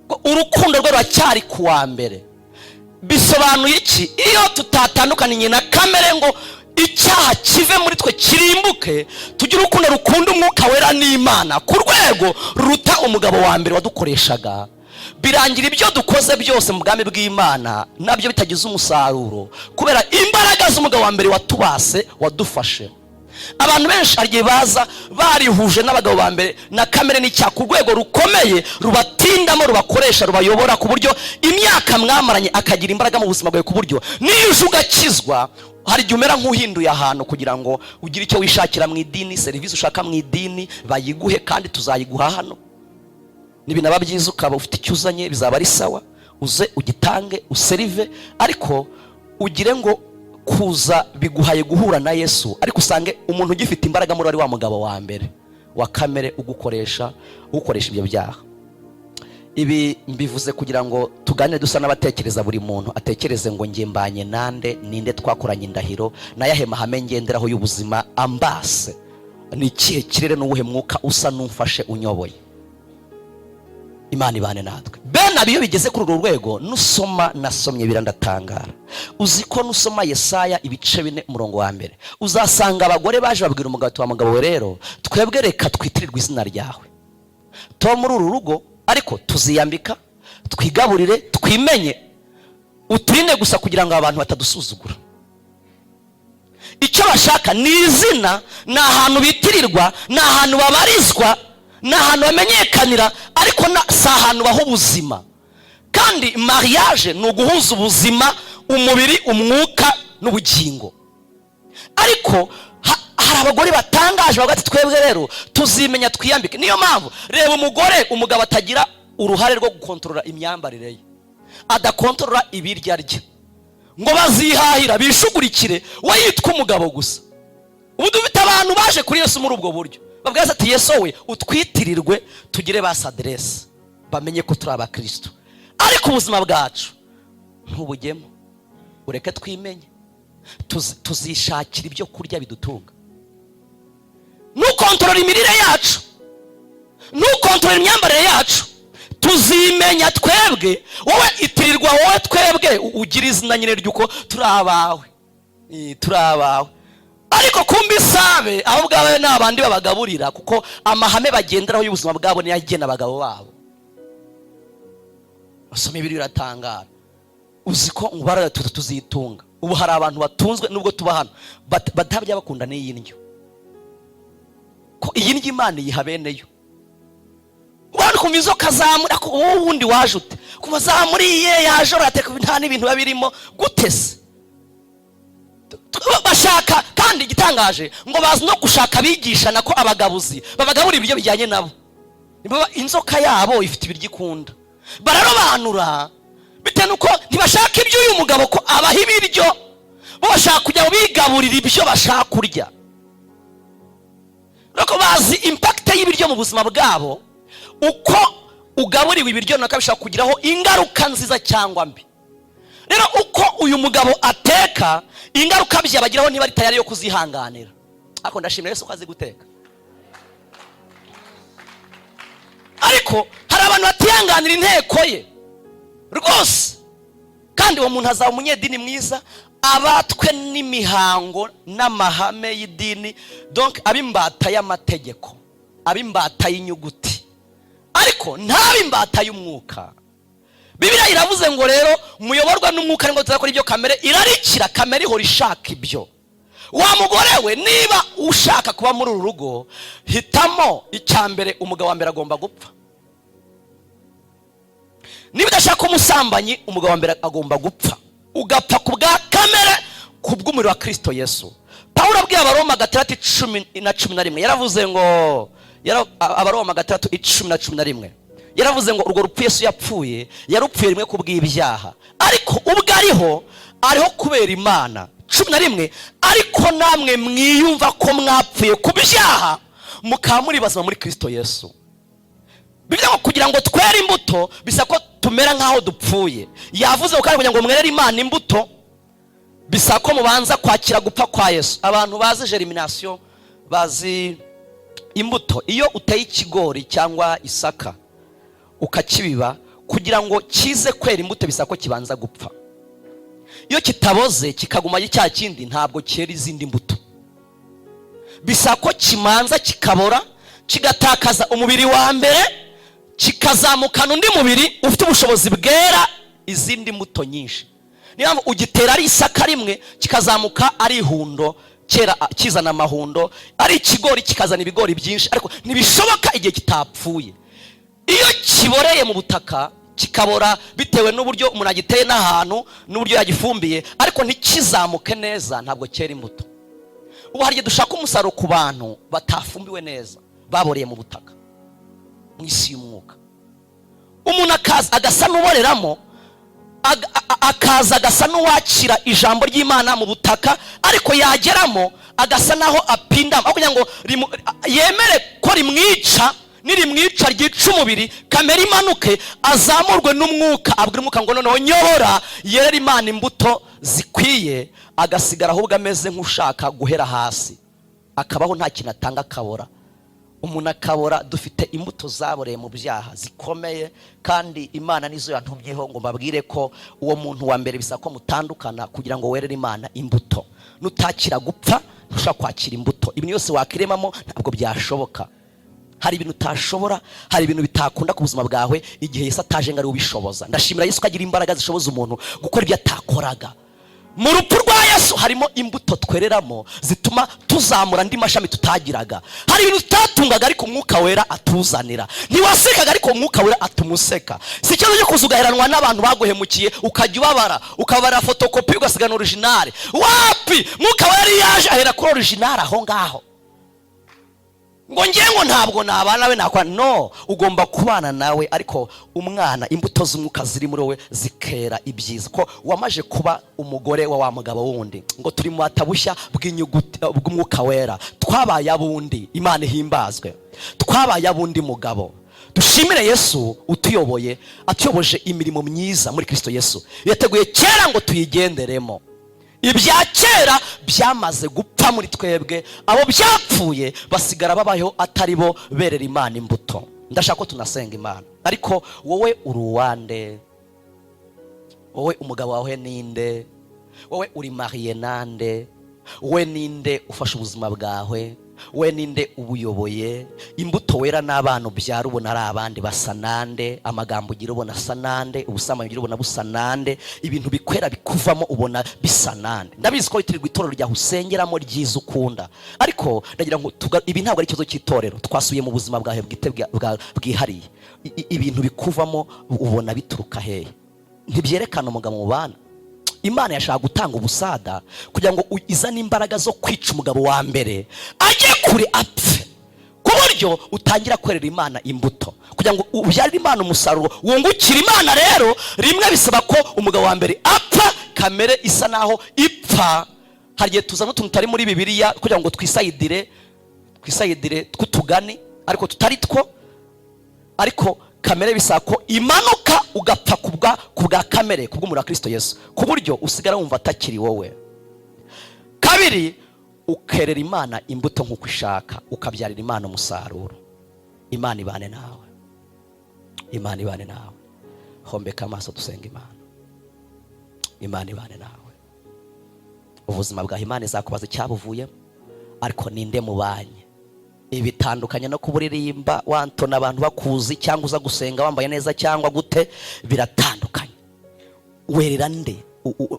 ko urukundo rwe ruracyari ku wa mbere. Bisobanuye iki? Iyo tutatandukanye na kamere ngo icyaha kive muri twe kirimbuke, tugire urukundo rukunda Umwuka Wera n'Imana ku rwego ruruta umugabo wa mbere wadukoreshaga, birangira ibyo dukoze byose mu bwami bw'Imana nabyo bitagize umusaruro, kubera imbaraga z'umugabo wa mbere watubase, wadufashe. Abantu benshi hari igihe baza barihuje n'abagabo ba mbere na kamere n'icyaha ku rwego rukomeye, rubatindamo, rubakoresha, rubayobora, ku buryo imyaka mwamaranye akagira imbaraga mu buzima bwawe, ku buryo niyo uje ugakizwa hari igihe umera nk'uhinduye ahantu kugira ngo ugire icyo wishakira mu idini, serivisi ushaka mu idini bayiguhe, kandi tuzayiguha hano. Nibinaba byiza ukaba ufite icyo uzanye, bizaba ari sawa, uze ugitange userive. Ariko ugire ngo kuza biguhaye guhura na Yesu, ariko usange umuntu ugifite imbaraga muri wari wa mugabo wa mbere wa kamere ugukoresha, ugukoresha ibyo byaha. Ibi mbivuze kugira ngo tuganire dusa n'abatekereza, buri muntu atekereze ngo njye mbanye nande, ninde twakoranye indahiro, n'ayahe mahame ngenderaho y'ubuzima ambase, ni ikihe kirere n'uwuhe mwuka usa n'umfashe unyoboye. Imana ibane natwe. Bene abo iyo bigeze kuri uru rwego, nusoma, nasomye birandatangara. Uzi ko nusoma Yesaya ibice 4 umurongo wa 1, uzasanga abagore baje babwira umugabo ati: "Wa mugabo we rero, twebwe reka twitirirwe izina ryawe, tuba muri uru rugo, ariko tuziyambika, twigaburire, twimenye, uturinde gusa kugira ngo abantu batadusuzugura." Icyo bashaka ni izina, ni ahantu bitirirwa, ni ahantu babarizwa, ni ahantu bamenyekanira, ariko si ahantu baha ubuzima. Kandi mariage ni uguhuza ubuzima, umubiri, umwuka n'ubugingo. Ariko hari abagore batangaje bavuga ati: "Twebwe rero tuzimenya, twiyambike." Niyo mpamvu reba umugore, umugabo atagira uruhare rwo gukontorora imyambarire ye, adakontorora ibiryo arya, ngo bazihahira bishugurikire, we yitwa umugabo gusa. Ubu dufite abantu baje kuri Yesu muri ubwo buryo, babwira ati: "Yesu we, utwitirirwe, tugire basi aderesi, bamenye ko turi abakristo, ariko ubuzima bwacu ntubugemo, ureke twimenye, tuzishakira ibyo kurya bidutunga. Ntukontorora imirire yacu, ntukontorora imyambarire yacu, tuzimenya twebwe. Wowe itirirwa wowe, twebwe ugira izina nyine ry'uko turi abawe. Turi abawe." Ariko kumva isabe abo ubwawe ni abandi babagaburira, kuko amahame bagenderaho y'ubuzima bwabo niyo agena abagabo babo. Usoma ibiri biratangara. Uzi ko ngo tuzitunga? Ubu hari abantu batunzwe nubwo tuba hano batabya bakunda n'iyi ndyo, ko iyi ndyo Imana iyiha beneyo. Ubona kumva inzoka zamuri, ariko wowe wundi waje ute kuva zamuriye yaje urateka, nta n'ibintu biba birimo gute se? Bashaka kandi igitangaje ngo bazi no gushaka abigisha, nako abagabuzi babagaburira ibiryo bijyanye nabo. Inzoka yabo ifite ibiryo ikunda, bararobanura bitewe n'uko ntibashaka iby'uyu mugabo ko abaha ibiryo, bo bashaka kujya bigaburira ibyo bashaka kurya. Nuko bazi impact y'ibiryo mu buzima bwabo, uko ugaburiwe ibiryo nako bishobora kugiraho ingaruka nziza cyangwa mbi. Rero uko uyu mugabo ateka, ingaruka byabagiraho niba ari tayari yo kuzihanganira. Ariko ndashimira Yesu ko azi guteka. Ariko hari abantu batihanganira inteko ye rwose, kandi uwo muntu azaba umunyedini mwiza, abatwe n'imihango n'amahame y'idini, donc abe imbata y'amategeko, abe imbata y'inyuguti, ariko ntabe imbata y'umwuka. Bibiliya iravuze ngo rero muyoborwa n'umwuka, nibwo tuzakora ibyo kamere irarikira. Kamere ihora ishaka ibyo. Wa mugore we, niba ushaka kuba muri uru rugo, hitamo icya mbere: umugabo wa mbere agomba gupfa. Niba udashaka umusambanyi, umugabo wa mbere agomba gupfa, ugapfa ku bwa kamere, ku bw'umuriro wa Kirisito Yesu. Pawulo abwiye Abaroma 6:10 na 11, yaravuze ngo Abaroma 6:10 na 11, yaravuze ngo urwo rupfu Yesu yapfuye, yarupfuye rimwe ku bw'ibyaha, ariko ubwo ariho, ariho kubera Imana. 11: ariko namwe mwiyumva ko mwapfuye ku byaha, mukaba muri bazima muri Kirisito Yesu. Bivuze ngo kugira ngo twere imbuto bisa ko tumera nk'aho dupfuye. Yavuze ngo kandi kugira ngo mwerere Imana imbuto, bisa ko mubanza kwakira gupfa kwa Yesu. Abantu bazi germination, bazi imbuto, iyo uteye ikigori cyangwa isaka ukakibiba, kugira ngo kize kwera imbuto bisa ko kibanza gupfa. Iyo kitaboze, kikaguma cya kindi, ntabwo cyera izindi mbuto. Bisa ko kimanza kikabora, kigatakaza umubiri wa mbere, kikazamukana undi mubiri ufite ubushobozi bwera izindi mbuto nyinshi. Niyo mpamvu ugitera ari isaka rimwe, kikazamuka ari ihundo, kera kizana amahundo, ari ikigori kikazana ibigori byinshi, ariko ntibishoboka igihe kitapfuye. Iyo kiboreye mu butaka, kikabora bitewe n'uburyo umuntu agiteye n'ahantu n'uburyo yagifumbiye, ariko ntikizamuke neza, ntabwo cyera imbuto. Ubu hari igihe dushaka umusaruro ku bantu batafumbiwe neza, baboreye mu butaka, mu isi y'umwuka. Umuntu akaza agasa n'uboreramo, akaza agasa n'uwakira ijambo ry'Imana mu butaka, ariko yageramo agasa n'aho apindamo, aho kugira ngo yemere ko rimwica, nirimwica ryica umubiri, kamere imanuke, azamurwe n'umwuka, abwira umwuka ngo noneho nyobora, yerere Imana imbuto zikwiye, agasigara ahubwo ameze nk'ushaka guhera hasi, akabaho nta kintu atanga, akabora. Umuntu akabora. Dufite imbuto zaboreye mu byaha zikomeye, kandi Imana nizo yantumyeho ngo mbabwire ko uwo muntu wa mbere bisaba ko mutandukana kugira ngo werere Imana imbuto. Nutakira gupfa, ntushobora kwakira imbuto. Ibintu byose wakiremamo ntabwo byashoboka. Hari ibintu utashobora, hari ibintu bitakunda ku buzima bwawe igihe Yesu ataje ngo ari ubishoboza. Ndashimira Yesu ko agira imbaraga zishoboza umuntu gukora ibyo atakoraga. Mu rupfu rwa Yesu harimo imbuto twereramo zituma tuzamura andi mashami tutagiraga. Hari ibintu tutatungaga, ariko Umwuka Wera atuzanira. Ntiwasekaga, ariko Umwuka Wera atuma useka. Si ikibazo cyo kuza ugaheranwa n'abantu baguhemukiye, ukajya ubabara, ukabara fotokopi, ugasigana original. Wapi! Mwuka Wera iyo yaje ahera kuri original aho ngaho. Ngo ngewe ngo ntabwo nabana nawe, nakora no ugomba kubana nawe, ariko umwana, imbuto z'umwuka ziri muri wowe zikera ibyiza, ko wamaje kuba umugore wa wa mugabo wundi. Ngo turi mu batabushya bw'inyuguti bw'Umwuka Wera, twabaye abundi. Imana ihimbazwe, twabaye abundi mugabo. Dushimire Yesu utuyoboye, atuyoboje imirimo myiza muri Kirisito Yesu yateguye kera ngo tuyigenderemo. Ibya kera byamaze gupfa muri twebwe. Abo byapfuye basigara babayeho atari bo berera Imana imbuto. Ndashaka ko tunasenga Imana. Ariko wowe uri uwande? Wowe umugabo wawe ninde? Wowe uri marié nande? Wowe ninde ufashe ubuzima bwawe? We ninde ubuyoboye? Imbuto wera n'abana ubyara ubona ari abandi, basa nande? Amagambo ugira ubona asa nande? Ubusambanyi ugira ubona busa nande? Ibintu bikwera bikuvamo ubona bisa nande? Ndabizi ko witirirwa itorero ryawe usengeramo ryiza ukunda, ariko ndagira ngo ibi ntabwo ari ikibazo cy'itorero. Twasubiye mu buzima bwawe bwite bwihariye. Ibintu bikuvamo ubona bituruka hehe? Ntibyerekana umugabo mubana? Imana yashaka gutanga ubusada kugira ngo izane imbaraga zo kwica umugabo wa mbere, ajye kure, apfe, ku buryo utangira kwerera Imana imbuto, kugira ngo ubyarire Imana umusaruro, wungukire Imana. Rero rimwe bisaba ko umugabo wa mbere apfa, kamere isa naho ipfa. Hari igihe tuzana utuntu tutari muri Bibiliya kugira ngo twisayidire, twisayidire tw'utugani, ariko tutari two. Ariko kamere bisaba ko imanuka, ugapfa ku bwa kamere, ku bw'umuriro wa Kirisito Yesu, ku buryo usigara wumva atakiri wowe. Kabiri, ukerera Imana imbuto nk'uko ishaka, ukabyarira Imana umusaruro. Imana ibane nawe. Imana ibane nawe. Hombeka amaso, dusenga Imana. Imana ibane nawe. Ubuzima bwawe Imana izakubaza icyabuvuyemo, ariko ninde mubanye? Ibi bitandukanye no kuba uririmba wantona abantu bakuzi, cyangwa uza gusenga wambaye neza, cyangwa gute. Biratandukanye. Werera nde?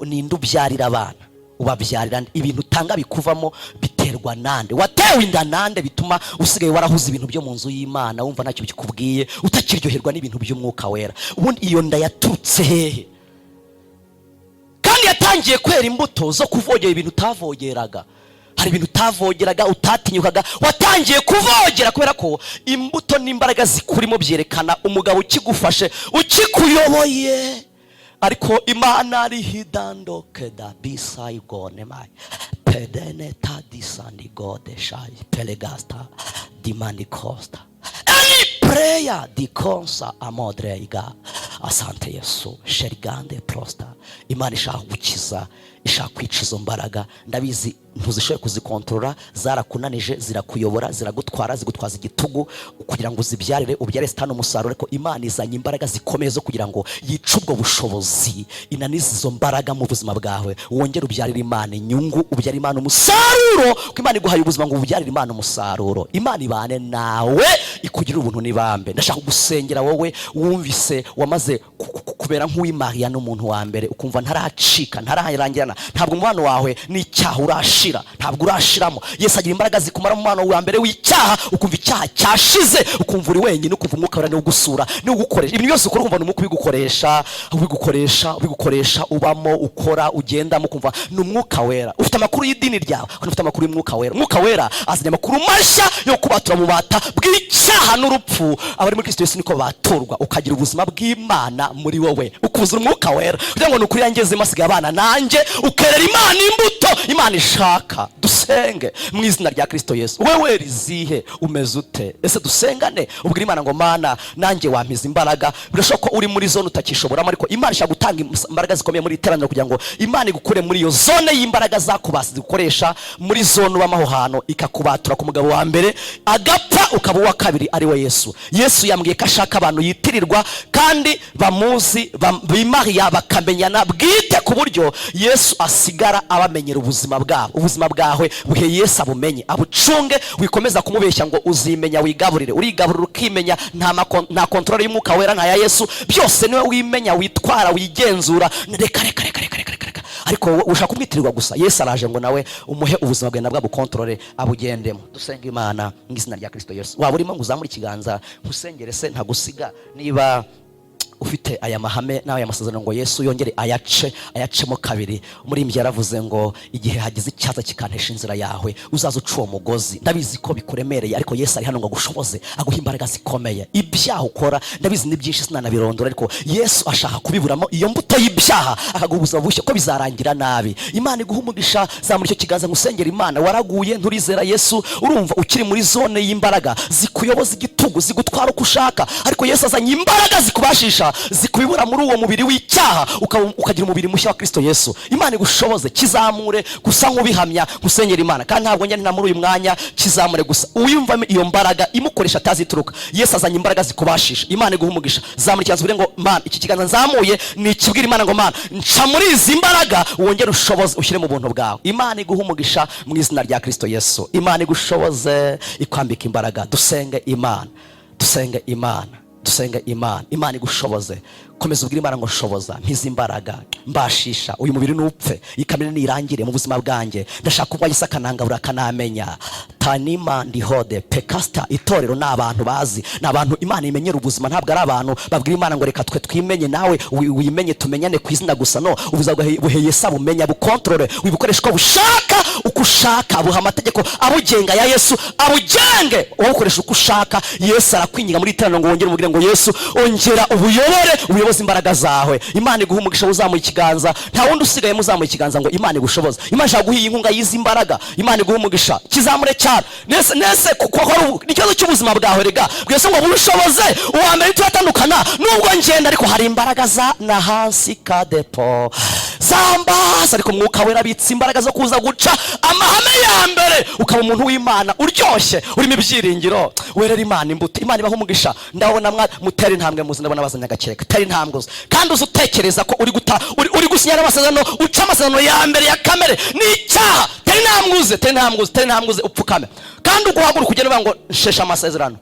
Ninde ubyarira abana? Ubabyarira nde? Ibintu utanga bikuvamo biterwa nande? Watewe inda nande, bituma usigaye warahuze ibintu byo mu nzu y'Imana, wumva ntacyo bikubwiye, utakiryoherwa n'ibintu by'Umwuka Wera? Ubundi iyo nda yaturutse hehe? Kandi yatangiye kwera imbuto zo kuvogera ibintu utavogeraga. Hari ibintu utavogeraga, utatinyukaga, watangiye kuvogera kubera ko imbuto n'imbaraga zikurimo byerekana umugabo ukigufashe, ukikuyoboye. Ariko Imana rihidandokeda bisayigone pedene tadisandigode shayi pelegasta dimanikosta any prayer dikonsa amodreiga. Asante Yesu. Sherigande prosta. Imana ishaka gukiza, ishaka kwica izo mbaraga. Ndabizi ntuzishoboye kuzikontorora, zarakunanije, zirakuyobora, ziragutwara, zigutwaza igitugu kugira ngo uzibyarire, ubyare Sitani umusaruro. Ariko Imana izanye imbaraga zikomeye zo kugira ngo yice ubwo bushobozi, inanize izo mbaraga mu buzima bwawe, wongere ubyarire Imana inyungu, ubyarire Imana umusaruro, kuko Imana iguhaye ubuzima ngo ubyarire Imana umusaruro. Imana ibane nawe, ikugirire ubuntu n'ibambe. Ndashaka gusengera wowe wumvise wamaze kumera nk'uwimariya n'umuntu wa mbere, ukumva ntaracika, ntararangirana, ntabwo umubano wawe n'icyaha urashira, ntabwo urashiramo. Yesu agira imbaraga zikumara umubano wa mbere w'icyaha, ukumva icyaha cyashize, ukumva uri wenyine, ukumva Umwuka Wera niwe ugusura, niwe ugukoresha. Ibintu byose ukora ukumva ni Umwuka ubigukoresha, ubigukoresha, ubigukoresha, ubamo, ukora, ugendamo, ukumva ni Umwuka Wera. Ufite amakuru y'idini ryawe, kandi ufite amakuru y'Umwuka Wera. Umwuka Wera azanye amakuru mashya yo kubatura mu bata bw'icyaha n'urupfu. Abari muri Kristo Yesu niko baturwa. Ukagira ubuzima bw'Imana muri wowe, ukuzura Umwuka Wera, kugira ngo ni ukuri yangezemo, asigaye abana nanjye, ukerera Imana imbuto Imana ishaka. Dusenge mu izina rya Kristo Yesu. Wowe rizihe? Umeze ute? Ese dusengane, ubwira Imana ngo: "Mana, nanjye wampiza imbaraga." Birashoboka ko uri muri zone utakishoboramo, ariko Imana ishaka gutanga imbaraga zikomeye muri iteraniro, kugira ngo Imana igukure muri iyo zone y'imbaraga zakubasi zigukoresha muri zone ubamo aho hantu, ikakubatura ku mugabo wa mbere agapfa, ukaba uwa kabiri, ari we Yesu. Yesu yambwiye ko ashaka abantu yitirirwa kandi bamuzi, bimariya, bakamenyana bwite, ku buryo Yesu asigara abamenyera ubuzima bwabo. Ubuzima bwawe buhe Yesu abumenye, abucunge. Wikomeza kumubeshya ngo uzimenya wigaburire. Urigaburira ukimenya, nta contrôle y'Umwuka Wera, nta ya Yesu. Byose niwe wimenya, witwara, wigenzura. Reka, reka, reka, reka, reka, reka, reka. Ariko wowe ushaka kumwitirirwa gusa. Yesu araje ngo nawe umuhe ubuzima bwawe, nabwo abukontorore, abugendemo. Dusenga Imana mu izina rya Kristo Yesu. Waba urimo ngo uzamure ikiganza nkusengere se, ntagusiga. Niba ufite aya mahame n'aya masezerano ngo Yesu yongere ayace, ayacemo kabiri. Umuririmbyi yaravuze ngo: "Igihe hagize icyaza kikantesha inzira yawe, uzaza uca uwo mugozi." Ndabizi ko bikuremereye, ariko Yesu ari hano ngo agushoboze, aguhe imbaraga zikomeye. Ibyaha ukora ndabizi ni byinshi, sinanabirondora, ariko Yesu ashaka kubiburamo iyo mbuto y'ibyaha, akaguha ubuzima bushya, ko bizarangira nabi. Imana iguha umugisha. Zamura icyo kiganza ngusengera Imana. Waraguye, nturizera Yesu, urumva ukiri muri zone y'imbaraga zikuyoboza igitugu, zigutwara uko ushaka, ariko Yesu azanye imbaraga zikubashisha, zikubibura muri uwo mubiri w'icyaha, ukagira umubiri mushya wa Kristo Yesu. Imana igushoboze. Kizamure gusa nk'ubihamya, gusengera Imana. Kandi ntabwo njya nta muri uyu mwanya. Kizamure gusa uwiyumvamo iyo mbaraga imukoresha atazituruka. Yesu azanye imbaraga zikubashisha. Imana iguha umugisha. Zamura ikiganza ubwire ngo: "Mana." Iki kiganza nzamuye ni ikibwira Imana ngo: "Mana, nca muri izi mbaraga, wongere ushoboze, ushyire mu buntu bwawe." Imana iguha umugisha mu izina rya Kristo Yesu. Imana igushoboze, ikwambika imbaraga. Dusenge Imana, dusenge Imana, dusenge Imana. Imana igushoboze. Komeza ubwire Imana ngo: "Shoboza, mpize imbaraga, mbashisha uyu mubiri nupfe, iyi kamere nirangire mu buzima bwanjye. Ndashaka kuba Yesu akanangabura, akanamenya." Tanima ndihode pekasta. Itorero ni abantu bazi, ni abantu Imana imenyera ubuzima. Ntabwo ari abantu babwira Imana ngo: "Reka twe twimenye, nawe wimenye, tumenyane ku izina gusa." No ubuzima bwawe buhe Yesu abumenya, bukontorore, wibukoresha uko bushaka, uko ushaka. Buha amategeko abugenga ya Yesu, abugenge, wowe ukoresha uko ushaka. Yesu arakwinginga muri iteraniro ngo wongere umubwire ngo: "Yesu, ongera ubuyobore, ubuyoboze imbaraga zawe." Imana iguha umugisha. Uzamuye ikiganza, nta wundi usigayemo uzamuye ikiganza ngo Imana igushoboze. Imana ishaka guha iyi inkunga y'izi mbaraga. Imana iguha umugisha. Kizamure cyane. Nese nese, kuko hari ikibazo cy'ubuzima bwawe. Rega bwese ngo bushoboze uwa mbere, turatandukana nubwo ngenda, ariko hari imbaraga za na hasi kadepo. Zambasa, ariko Umwuka Wera abitse imbaraga zo kuza guca amahame ya mbere, ukaba umuntu w'Imana uryoshye, urimo ibyiringiro, werera Imana imbuto. Imana ibaha umugisha. Ndabona mutera intambwe muzi, ndabona bazanye agakeka. Tera intambwe uzi, kandi uzi utekereza ko uri guta, uri gusinya amasezerano, uca amasezerano ya mbere ya kamere n'icyaha. Tera intambwe uze, tera intambwe uze, tera intambwe uze, upfukame, kandi uguhaguruka ugenda uvuga ngo: "Nsheshe amasezerano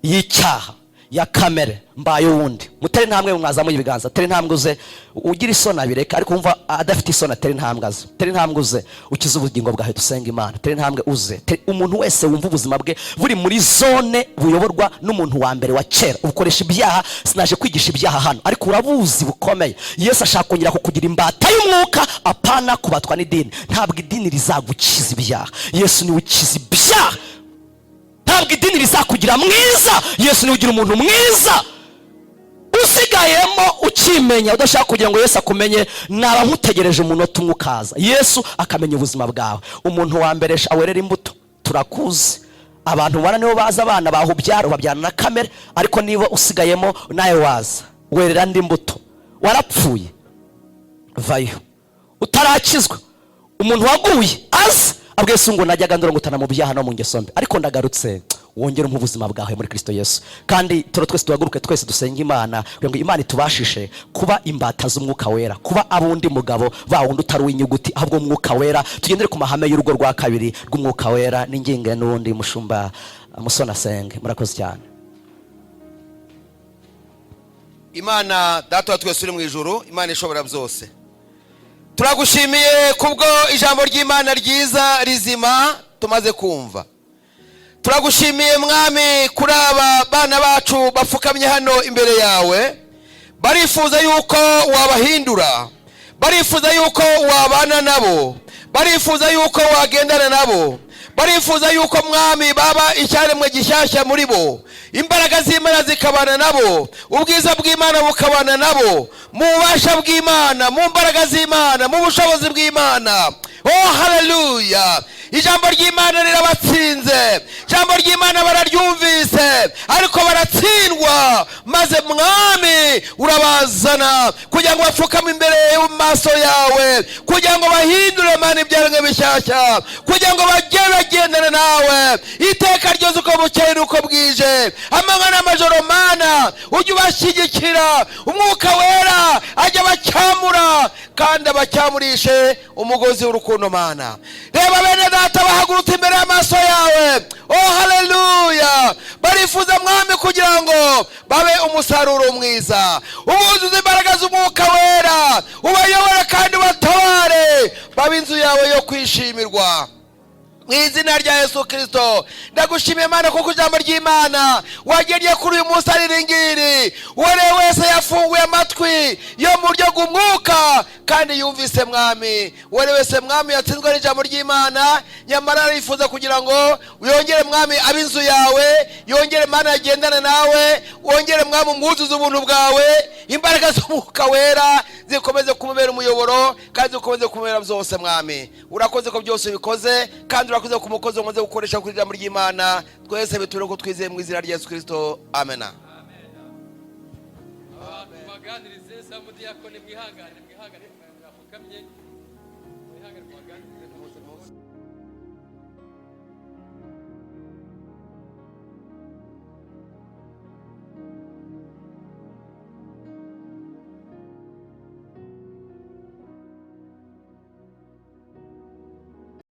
y'icyaha ya kamere, mbaye uwundi." Mutere intambwe, mwazamuye ibiganza. Tere intambwe uze. Ugira isoni abireka, ariko wumva adafite isoni atere intambwe aze. Tere intambwe uze, ukize ubugingo bwawe, dusenga Imana. Tere intambwe uze. Umuntu wese wumva ubuzima bwe buri muri zone buyoborwa n'umuntu wa mbere wa kera, ubukoresha ibyaha. Sinaje kwigisha ibyaha hano, ariko urabuzi bukomeye. Yesu ashaka kongera kukugira imbata y'umwuka, apana kubatwa n'idini. Ntabwo idini rizagukiza ibyaha, Yesu niwe ukiza ibyaha. Ntabwo idini rizakugira mwiza, Yesu niwe ugira umuntu mwiza. Usigayemo ukimenya, udashaka kugira ngo Yesu akumenye, naba nkutegereje umunota umwe ukaza, Yesu akamenya ubuzima bwawe. Umuntu wa mbere awerera imbuto, turakuzi. Abantu ubona nibo baza, abana bahubyara, ubabyarana na kamere. Ariko niba usigayemo nawe waza werera andi mbuto, warapfuye, vayo. Utarakizwa, umuntu waguye aza abwiye Yesu ngo: "Najyaga ndorongotana mu byaha no mu ngeso mbi, ariko ndagarutse, wongere umpe ubuzima bwawe muri Kristo Yesu." Kandi tura twese duhaguruke, twese dusenge Imana kugira ngo Imana itubashishe kuba imbata z'Umwuka Wera, kuba abundi mugabo ba wundi utari uw'inyuguti, ahubwo Umwuka Wera. Tugendere ku mahame y'urugo rwa kabiri rw'Umwuka Wera. N'ingingo n'ubundi mushumba Musoni asenge. Murakoze cyane. Imana Data wa twese uri mu ijuru, Imana ishobora byose, turagushimiye kubwo ijambo ry'Imana ryiza rizima tumaze kumva. Turagushimiye, Mwami, kuri aba bana bacu bapfukamye hano imbere yawe. Barifuza yuko wabahindura, barifuza yuko wabana nabo, barifuza yuko wagendana nabo, barifuza yuko, Mwami, baba icyaremwe gishyashya muri bo, imbaraga z'Imana zikabana nabo, ubwiza bw'Imana bukabana nabo, mu bubasha bw'Imana, mu mbaraga z'Imana, mu bushobozi bw'Imana. Oh haleluya! Ijambo ry'Imana rirabatsinze, ijambo ry'Imana bararyumvise, ariko baratsindwa. Maze Mwami, urabazana kugira ngo bapfukame imbere mu maso yawe, kugira ngo bahindure, Mana, ibyaremwe bishyashya, kugira ngo bajye bagendana nawe iteka ryose, uko bukeye n'uko bwije, amanywa n'amajoro. Mana, ujye ubashyigikira, Umwuka Wera ajya abacyamura kandi abacyamurishe umugozi w'urukundo. Mana, reba bene data bahagurutse imbere y'amaso yawe. Oh haleluya! Barifuza, Mwami, kugira ngo babe umusaruro mwiza. Ubuzuze imbaraga z'Umwuka Wera, ubayobore kandi ubatabare, babe inzu yawe yo kwishimirwa, mu izina rya Yesu Kirisito. Ndagushimiye, Imana, kuko ijambo ry'Imana wagennye kuri uyu munsi ari iri. Uwo ari we wese yafunguye amatwi yo mu buryo bw'umwuka kandi yumvise, Mwami. Uwo ari we wese, Mwami, yatsinzwe n'ijambo ry'Imana, nyamara arifuza kugira ngo yongere, Mwami, abe inzu yawe, yongere, Mana, yagendane nawe, wongere, Mwami, umwuzuze ubuntu bwawe. Imbaraga z'Umwuka Wera zikomeze kumubera umuyoboro kandi zikomeze kumubera byose. Mwami, urakoze ko byose ubikoze, kandi urakoze ku mukozi umaze gukoresha kuri ijambo ry'Imana. Twese biture ko twizeye mu izina rya Yesu Kirisito, amena. Abantu baganirize, saba umudiyakoni, mwihangane, mwihangane, mwapfukamye, mwihangane mubaganirize.